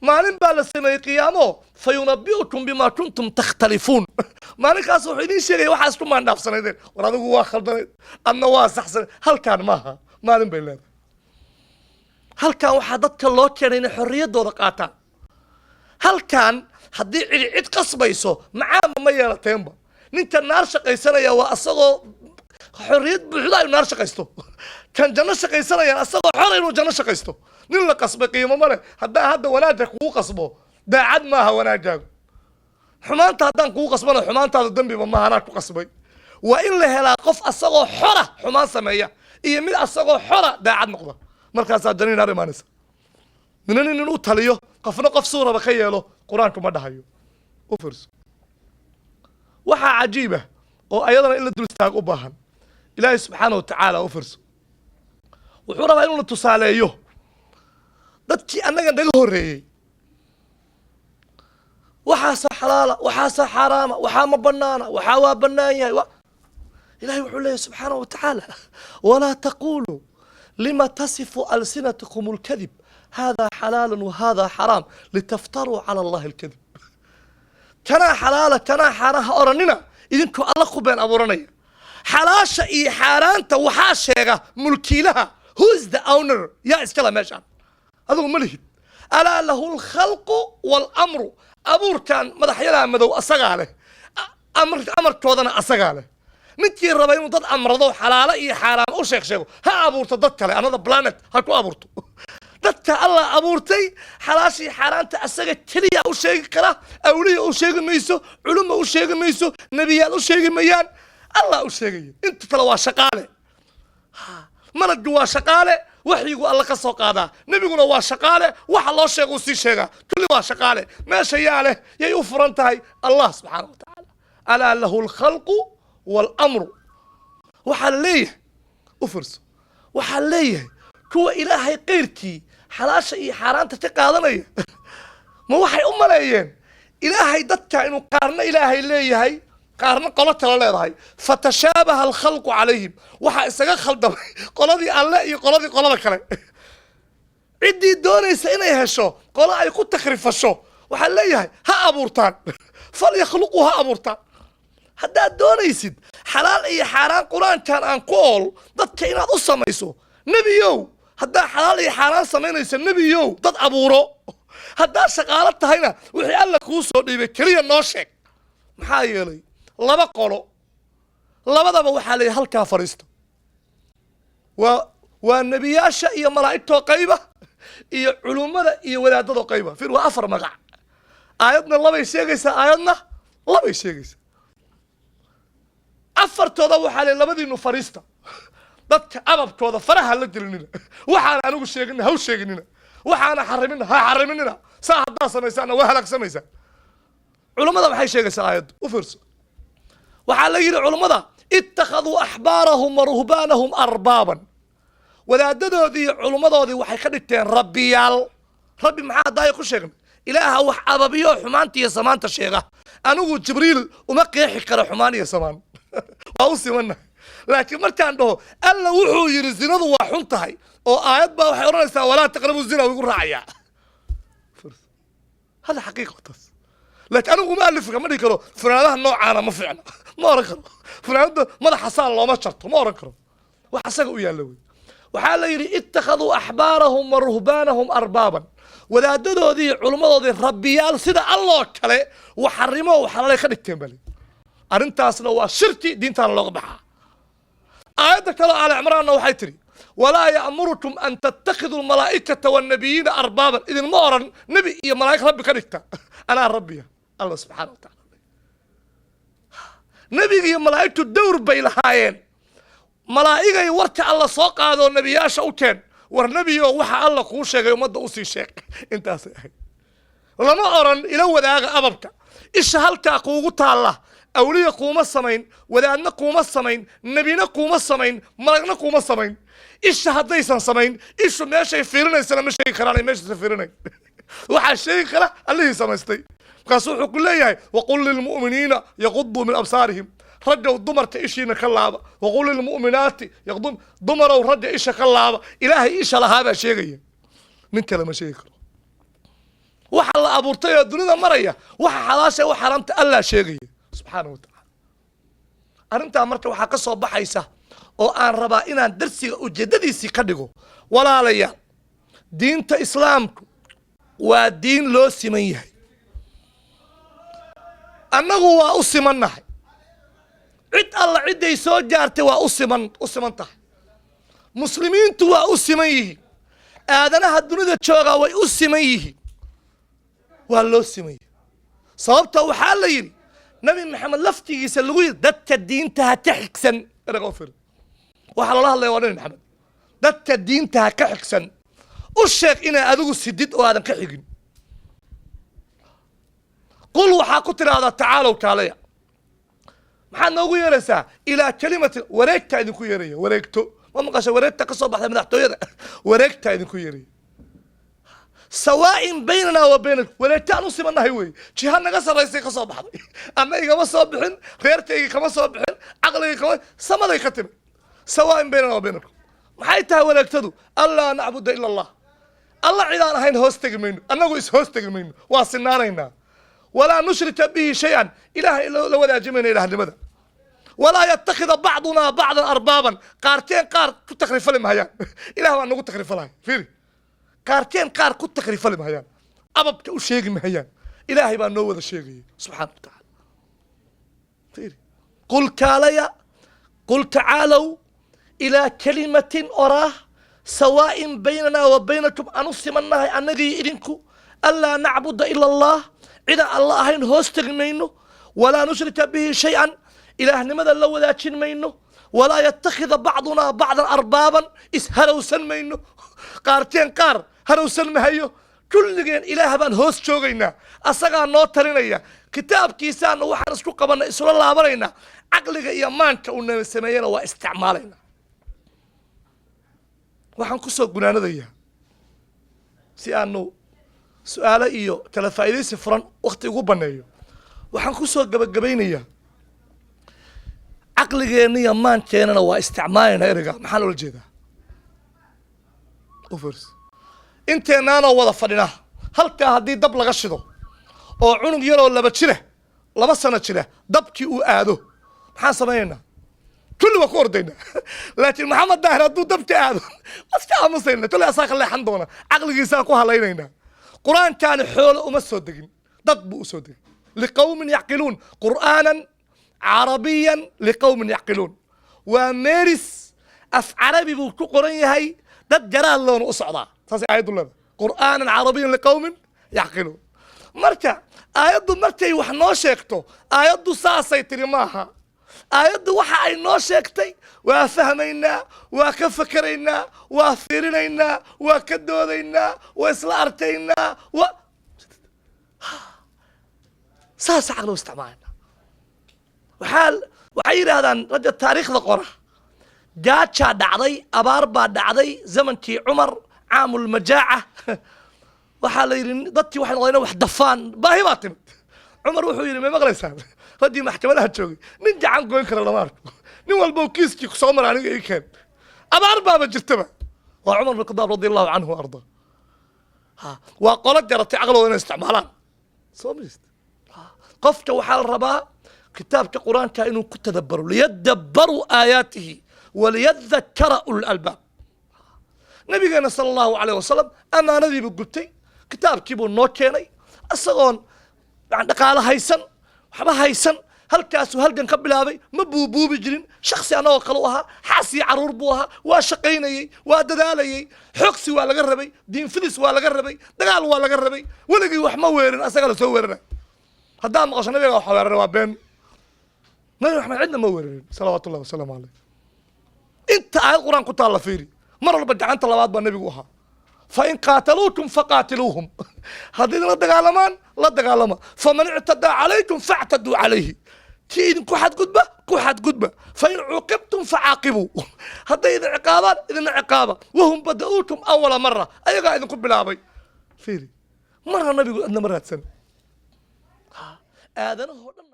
Maalin baa la sameeyey qiyaamo. فينبئكم بما كنتم تختلفون. Maalinkaas wuxuu idiin sheegaya waxaa isku maandhaafsanaydeen. War, adigu waa khaldanayd, adna waa saxsanayd. Halkaan maaha, maalin bay leedahay. Halkan waxaa dadka loo keenay inay xorriyaddooda qaataan. Halkan haddii cidi cid qasbayso, macaanba ma yeelateenba. Ninka naar shaqaysanaya waa asagoo xorriyad buuxda inuu naar shaqaysto. Kan janno shaqaysanayaan asagoo xor inuu janno shaqaysto. Nin la qasbay qiimo ma leh. Haddaan hadda wanaagga kugu qasbo, daacad maaha wanaagaagu. Xumaanta haddaan kugu qasbana, xumaantaada dembiba maaha, anaa ku qasbay. Waa in la helaa qof asagoo xora xumaan sameeya iyo mid asagoo xora daacad noqda. Markaasaa janno naar imaanaysa. Nina nin u taliyo, qofna qof suuraba ka yeelo, Qur-aanku ma dhahayo. U fiirso, waxaa cajiib ah oo ayadana in la dul istaago u baahan. Ilaahay subxaana wa tacaala, u fiirso, wuxuu rabaa inuu na tusaaleeyo dadkii annaga naga horreeyey. Waxaasa xalaala, waxaasa xaaraama, waxaa ma banaana, waxaa waa bannaan yahay. Ilahay wuxuu leeyahy subxaana wa tacaala: ولا تقولوا لما تصف ألسنتكم الكذب هذا حلال وهذا حرام لتفتروا على الله الكذب. Kanaa xalaala, kanaa xaaraan ha oranina idinkoo Alla ku been abuuranaya. Xalaasha iyo xaaraanta waxaa sheega mulkiilaha. Who is the owner? Yaa iskala meeshaan? Adigu ma lihid. ألا له الخلق والأمر. Abuurkan madaxyadaa madow asagaa leh, amarkoodana asagaa leh. Ninkii raba inuu dad amrado, xalaalo iyo xaaraam u sheeg sheego, ha abuurto dad kale, another planet ha ku abuurto. Dadka Allah abuurtay xalaashii xaaraanta asaga keliya u sheegi kara. Awliya u sheegi mayso, culumma u sheegi mayso, nebiyaal u sheegi mayaan. Allah u sheegaya. Inta kale waa shaqaale. Malaggu waa shaqaale, waxyigu Alla ka soo qaadaa. Nebiguna waa shaqaale, waxa loo sheega uu sii sheegaa. Kulli waa shaqaale. Meesha yaa leh? Yay u furan tahay? Allah subxaana wa tacaala. ألا له الخلق والأمر. Waxaa la leeyahay, u fiirso, waxaa leeyahay kuwa Ilaahay keyrkii xalaasha iyo xaaraanta ka qaadanaya, ma waxay u maleeyeen Ilaahay dadka inuu qaarna Ilaahay leeyahay, qaarna qolo kale leedahay? فتشابه الخلق عليهم. Waxaa isaga khaldamay qoladii Alle iyo qoladii qolada kale. Ciddii doonaysa inay hesho qolo ay ku takrifasho, waxaa leeyahay ha abuurtaan. فليخلقوا, ha abuurtaan. Haddaad doonaysid xalaal iyo xaaraan Qur-aankan aan ku ool dadka inaad u samayso, nebiyow, haddaad xalaal iyo xaaraan samaynayso, nebiyow, dad abuuro. Haddaad shaqaalo tahayna, wixii Alla kuu soo dhiibay keliya noo sheeg. Maxaa yeelay, laba qolo labadaba waxaa la yidhi halkaa fadhiisto. Waa nebiyaasha iyo malaa'igtoo qayba iyo culummada iyo wadaadadoo qayba. Fir, waa afar magac. Aayadna labay sheegaysaa, aayadna labay sheegaysaa. Afartooda waxaa la labadiinu fadhiista. Dadka ababkooda faraha la gelinina. Waxaana anigu sheegina haw sheeginina, waxaana xariminna ha xariminina. Saa haddaa samaysaanna waa halaagsamaysaan. Culummada maxay sheegaysaa aayaddu? U fiirso, waxaa la yidhi culummada: اتخذوا أحبارهم ورهبانهم أربابا. Wadaadadoodii iyo culummadoodii waxay ka dhigteen rabbiyaal. Rabbi maxaa daaya ku sheegnay? Ilaaha wax ababiyo, xumaanta iyo samaanta sheega. Anigu Jibriil uma qeexi karo xumaan iyo samaan, waa u simanahay. Laakiin markaan dhaho Alla wuxuu yidhi zinadu waa xun tahay, oo aayad baa waxay odhanaysaa ولا تقربوا الزنا, igu raacayaa. هذا حقيقة taas. Laakiin anigu ma alifka ma dhihi karo funaanadaha noocaana ma fiicna, ma oran karo. Funaanada madaxa saan looma jarto, ma oran karo. Wax asaga u yaalla wey. Waxaa la yidhi: اتخذوا أحبارهم ورهبانهم أربابا. Wadaadadoodii iyo culummadoodii rabbiyaal sida Alloo kale waxarimo xalaalay ka dhigteen bale. Arrintaasna waa shirki, diintaana looga baxaa. Aayadda kaleo Aali Cimraanna waxay tidhi: ولا يأمركم أن تتخذوا الملائكة والنبيين أربابا. Idinma oran nebi iyo malaa'ig rabbi ka dhigta. Anaa rabbiya, Allah subxaana wa tacala. Nebiga iyo malaa'igtu dowr bay lahaayeen. Malaa'igay warka Alla soo qaadoo nebiyaasha u keen. War nebiyo, waxa Alla kuu sheegay ummadda usii sheeg. Intaasay ahayd. Lama oran ila wadaaga ababka. Isha halkaa kuugu taalla awliya kuuma samayn, wadaadna kuuma samayn, nebina kuuma samayn, malagna kuuma samayn. Isha haddaysan samayn, ishu meeshay fiirinaysana ma sheegi karaan. Ay meeshaysan fiirinayn waxaa sheegi kara Allihii samaystay. Markaasu wuxuu ku leeyahay: وقل للمؤمنين يغضوا من أبصارهم. Raggow, dumarka ishiina ka laaba. وقل للمؤمنات يغضن. Dumarow, ragga isha ka laaba. Ilaahay isha lahaabaa sheegaya, nin kale ma sheegi karo. abuurtay oo dunida maraya, waxa xalaasha wa xaaraamta Allah sheegaya subxaanahu wa tacaala. Arrintaa marka waxaa ka soo baxaysa oo aan rabaa inaan darsiga ujeeddadiisii ka dhigo, walaalayaal, diinta Islaamku waa diin loo siman yahay. Annagu waa u simannahay. Cid alla cidday soo gaartay waa u siman, u siman tahay. Muslimiintu waa u siman yihiin. Aadanaha dunida joogaa way u siman yihiin, waa loo siman yahay. Sababta waxaa la yidhi, Nabi Maxamed laftigiisa lagu yidhi, dadka diinta ha ka xigsan. Erega u fiiri, waxaa loola hadlaya waa Nabi Maxamed. Dadka diinta ha ka xigsan u sheeg inaa adigu sidid oo aadan ka xigin. Qul, waxaa ku tidhaahdaa, tacaalow, kaalaya. Maxaad noogu yeeraysaa? Ilaa kalimatin, wareegtaa idinku yeeraya. Wareegto ma maqasha? Wareegta ka soo baxda madaxtooyada, wareegtaa idinku yeeraya. Sawaa'in baynanaa wa baynakum, wareegta aan u simannahay wey. Jiha naga sarraysay ka soo baxday. Anna igama soo bixin, reerkaygii kama soo bixin, caqligii kama, samaday ka timid. Sawaa'in baynanaa wa baynakum maxay tahay wareegtadu? Allaa nacbuda ila Allah, Alla cidaan ahayn hoos tegi mayno, annagu is hoos tegi mayno, waa sinaanaynaa. Walaa nushrika bihi shay-an, Ilahay la wadaaji mayno ilahnimada. Walaa yattakhida bacdunaa bacdan arbaaban, qaarkeen qaar ku takrifali mahayaan. Ilah baa nagu takrifalaya. Fiiri, qaarkeen qaar ku takrifali mahayaan, ababka u sheegi mahayaan, Ilaahay baa noo wada sheegaya subxaana wa tacaala. Fiiri, qul, kaalaya, qul tacaalow ilaa kalimatin, oraah, sawaa'in baynanaa wa baynakum, aan u simannahay annagii idinku, anlaa nacbuda ila Allah, cidaan Alla ahayn hoos tegi mayno, walaa nushrika bihi shay-an, ilaahnimada la wadaajin mayno, walaa yattakhida bacdunaa bacdan arbaaban, isharowsan mayno, qaarteen qaar harowsan mahayo. Kulligeen Ilaah baan hoos joogaynaa, asagaa noo talinaya. Kitaabkiisaana waxaan isku qabanay isula laabanaynaa, caqliga iyo maanka uu na sameeyena waa isticmaalaynaa. Waxaan kusoo gunaanadayaa, si aanu su-aalo iyo kala faa'iidaysi furan wakti ugu baneeyo, waxaan kusoo gabagabaynayaa caqligeenna iyo maankeenana waa isticmaalaynaa. Ereyga maxaan ula jeedaa? U fiirso, inteennaanoo wada fadhina halkaa, haddii dab laga shido oo cunug yaroo 2 jira, 2 sano jira, dabkii uu aado, maxaan samaynaynaa? Kulli waa ku ordaynaa. Laakiin Maxamed Daahir hadduu dabka aado, waska aamusayna, kolley asaa ka leexan doona, caqligiisaan ku halaynaynaa. Qur-aankaani xoolo uma soo degin, dad buu u soo degay. Liqawmin yacqiluun, qur'aanan carabiyan liqawmin yacqiluun. Waa meeris af Carabi buu ku qoran yahay, dad garaad loona u socdaa. Saasay aayaddu leedahay, qur'aanan carabiyan liqawmin yacqiluun. Marka aayaddu markay wax noo sheegto, aayaddu saasay tiri maaha. Aayaddu waxa ay noo sheegtay waa fahmaynaa, waa ka fakeraynaa, waa fiirinaynaa, waa ka doodaynaa, waa isla arkaynaa, wa saasa caqli u isticmaalayna. Waxay yidhaahdaan ragga taariikhda qora, gaajaa dhacday, abaar baa dhacday zamankii Cumar, caamulmajaaca. Waxaa la yidhi dadkii waxay noqdeen wax dafaan, baahi baa timid. Cumar wuxuu yidhi, may maqlaysaan raggii maxkamadaha joogay? Nin gacan goyn kara lama arko, nin walba kiiskii kusoo mara aniga ii keen, abaar baaba jirtaba. Waa Cumar bin Khadaab radi Allahu canhu arda. Ha, waa qolo garatay caqligooda inay isticmaalaan. Soo ma jirta? Qofka waxaa la rabaa kitaabka Qur-aanka inuu ku tadabbaro, liyadabbaruu aayaatihi waliyadakara ulul albaab. Nabigeena sala Allahu alayh wasalam amaanadiibuu gubtay, kitaabkiibuu noo keenay isagoon yani dhaqaalo haysan, waxba haysan. Halkaasuu halgan ka bilaabay. Ma buubuubi jirin, shaksi annagoo kale u ahaa, xaas iyo caruur buu ahaa, waa shaqaynayey, waa dadaalayey. Xogsi waa laga rabay, diinfidis waa laga rabay, dagaal waa laga rabay. Weligii wax ma weerin, asaga la soo weeranay. Haddaa maqasho nabiga wax weeraray, waa been. Nabi Maxamed cidna ma weerarin salawaatu ullahi wasalaamu caleyh. Inta aayad Qur-aan ku taalla fiiri, mar walba gacanta labaad baa nebigu ahaa. Fain qaataluukum faqaatiluuhum, haddii idinla dagaalamaan, la dagaalama. Faman ictadaa calaykum factaduu calayhi, kii idinku xadgudba ku xadgudba. Fain cuuqibtum facaaqibuu, hadday idin ciqaabaan, idinna ciqaaba. Wahum bada'uukum awala mara, ayagaa idinku bilaabay. Fiiri, marna nabigu adna ma raadsan, aadanahoo dhan.